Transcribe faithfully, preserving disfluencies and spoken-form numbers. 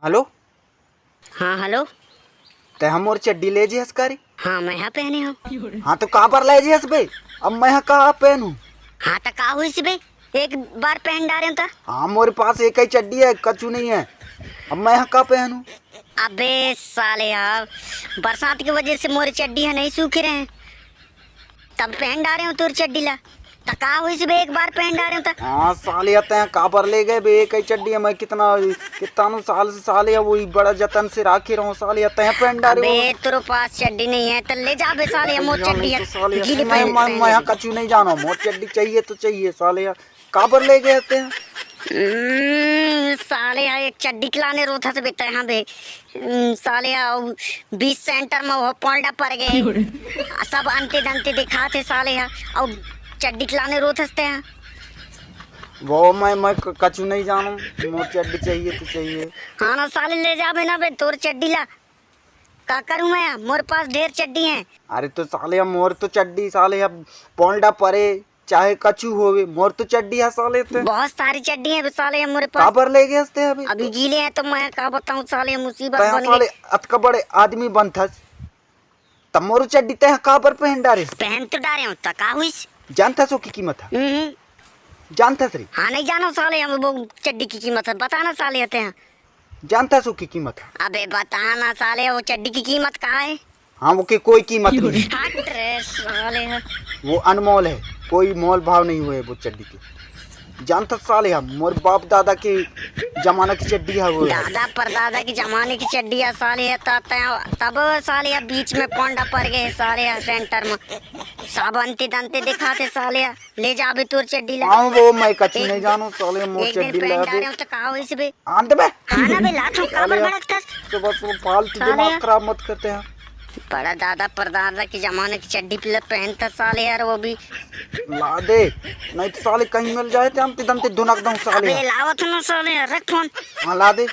Hello. हाँ, hello. तैं हा मोर चड्डी ले जे हस का रे? हाँ, मैं हा पहने हँव। हाँ, त काबर ले जे हस बे? अब मैं हा का पहनहूँ? हाँ, त का होइस बे? एक बार पहन डारेंव त? हाँ, मोर पास एक ही चड्डी हे, कछु नहीं हे। अब मैं हा का पहनहूँ? अबे साले हा, बरसात के वजह से मोर चड्डी हा नहीं सूखे रहे। तब पहन डारेंव तोर चड्डी ला। त का होइस बे, एक बार पहन डारेंव त? हाँ साले हा, तैं काबर ले गे बे एक ही चड्डी हे? मैं कितना, कितना साल से साले हा, वही बड़ा जतन से राखे रहूँ साले हा, तैं पहन डारे हो। अबे तोर पास चड्डी नहीं हे त ले जा बे साले हा, मोर चड्डी हा। तो साले हा, गीली मैं, पहन, मैं, पहन मैं ले। कछु नहीं जानँव, मोर चड्डी चाहिए तो चाहिए साले हा। काबर ले गे हस तैं? हम्म, साले हा, एक चड्डी के लाने रोथस बे तैं हा बे। हम्म, साले हा, अउ बीच सेंटर में वो पोल्डा पर गे। सब अंते दंते दिखाथे साले हा, अउ चड्डी के लाने रोथस तैं हा। वो मैं, मैं क-, कछु नहीं जानँव, मोर चड्डी चाहिए तो चाहिए। हाँ ना साले, ले जाबे ना बे तोर चड्डी ला। का करूँ मैं? मोर पास ढेर चड्डी हे। अरे तो साले हा, मोर तो चड्डी साले हा, पोल्डा परे, चाहे कछु होवे, मोर तो चड्डी हे साले ते। बहुत सारी चड्डी हे साले हा मोर पास। काबर ले गे हस तैं अभी? अभी गीले हे त मैं का बताऊँ साले, मुसीबत तैं बन साले गे। अतका बड़े आदमी बनथस, त मोर चड्डी तैं काबर पहन डारे? पहन तो डारे हँव, त का होइस? जानथस ओके कीमत हा? हम्म। जानथस रे? हाँ, नहीं जानँव साले हा, वो चड्डी के कीमत हा, बता ना साले हा तैं हा। जानथस ओके कीमत हा? अबे बता ना साले, वो चड्डी के कीमत का हे? हाँ, ओके कोई कीमत नहीं हे। हट रे साले हा। वो अनमोल हे, कोई मोल भाव नहीं होय वो चड्डी के। जानथस साले हा, मोर बाप दादा के जमाना के चड्डी हे वो। दादा परदादा के जमाने के चड्डी हे साले हा, त-, त-, तब साले हा बीच में पोल्डा पर गे साले हा सेंटर में। सब अंते दंते दिखाथे साले हा। ले जाबे तोर चड्डी ला। हाँ, वो मैं कछु नहीं जानँव साले, मोर चड्डी ला दे। एक दिन पहन डारेंव त का होइस बे? आन दे बे। हाँ ना बे, लाथँव, काबर भड़कथस? सुबह सुबह फालतू दिमाग खराब मत करते हैं। बड़ा दादा परदादा के जमाने के चड्डी ला पहनथस साले हा, वो भी। ला दे, नहीं तो साले कहीं मिल जाए त अंते दंते धुनक दँव साले हा। अबे लावत हँव ना साले हा, रख फोन। हाँ, ला दे।